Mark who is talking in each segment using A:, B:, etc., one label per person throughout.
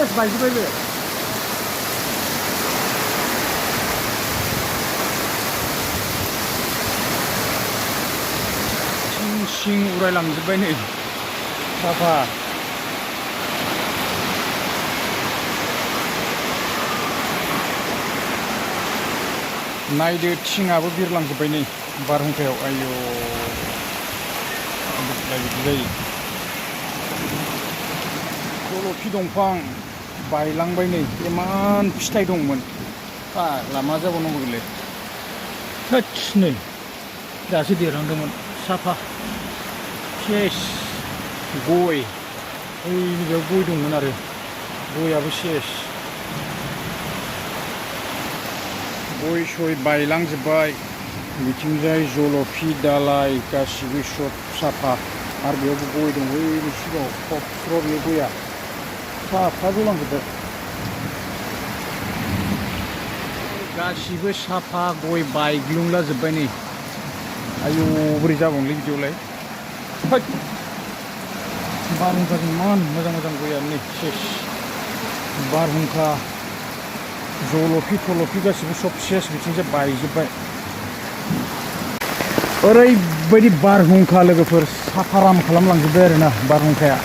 A: सेस बायजोब्बाय बे सिं उरायलांजोब्बाय नै साफा नायदो थिङाबो बिरलांजोब्बाय नै बारहुंखायाव आयौ बिदि जायो जलफि दंफां बायलांबाय नै इमान फिथाइ दंमोन लामा जाबावनांगौ बेलाय थोद नै दासो देरहांदोंमोन साफा सेस गय ओइ बेयाव गय दंमोन आरो गयाबो सेस गय सय बायलांजोब्बाय बिथिंजाय जलफि दालाय गासिबो सब साफा आरो बेयावबो गय दं बै सिगाङाव खबस्र' बे गया साफा जलांजोब्बाय गासिबो साफा गय बायग्लुंलाजोब्बाय नै आयौ बोरै जाबावनोलै बिदियावलाय होद बारहुंखाजों इमान मोजां मोजां गयानो नै सेस बारहुंखा जलफि थलफि गासिबो सब सेस बिथिंजाय बायजोब्बाय ओरैबायदि बारहुंखा लोगोफोर साफाराम खालामलांजोब्बाय आरोना बारहुंखाया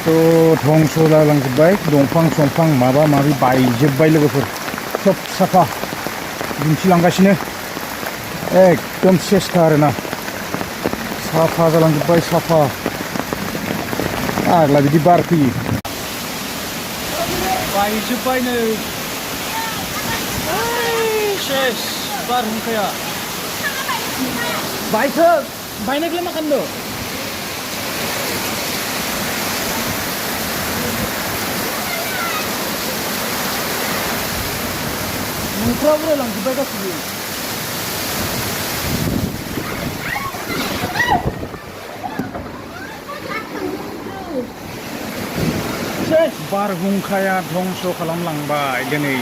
A: थ' धंस' जालांजोब्बाय दंफां संफां माबा माबि बायजोब्बाय लोगोफोर सब साफा दिन्थिलांगासिनो एकदम सेसखा आरोना साफा जालांजोब्बाय साफा आग्ला बिदि बार फैयो बायजोब्बाय नै सेस बारहुंखाया बायथो बायनायखौलाय मा खालामदों न'फ्रा उरायलांजोब्बाय गासिबो सेस बारहुंखाया धंस' खालामलांबाय दिनै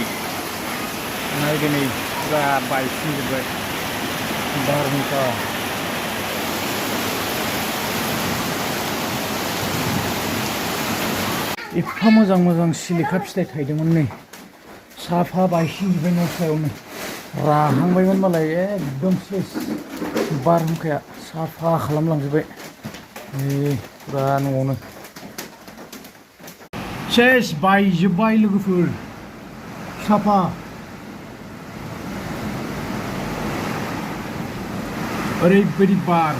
A: नायदो नै फुरा बायफिनजोब्बाय बारहुंखा एफा मोजां मोजां सिलिखा फिथाइ थायदोंमोन नै साफा बायसिनजोब्बाय न' सायावनो राहांबायमोन मालाय एकदम सेस बारहुंखाया साफा खालामलांजोब्बाय नै फुरा न'आवनो सेस बायजोब्बाय लोगोफोर साफा ओरैबायदि बार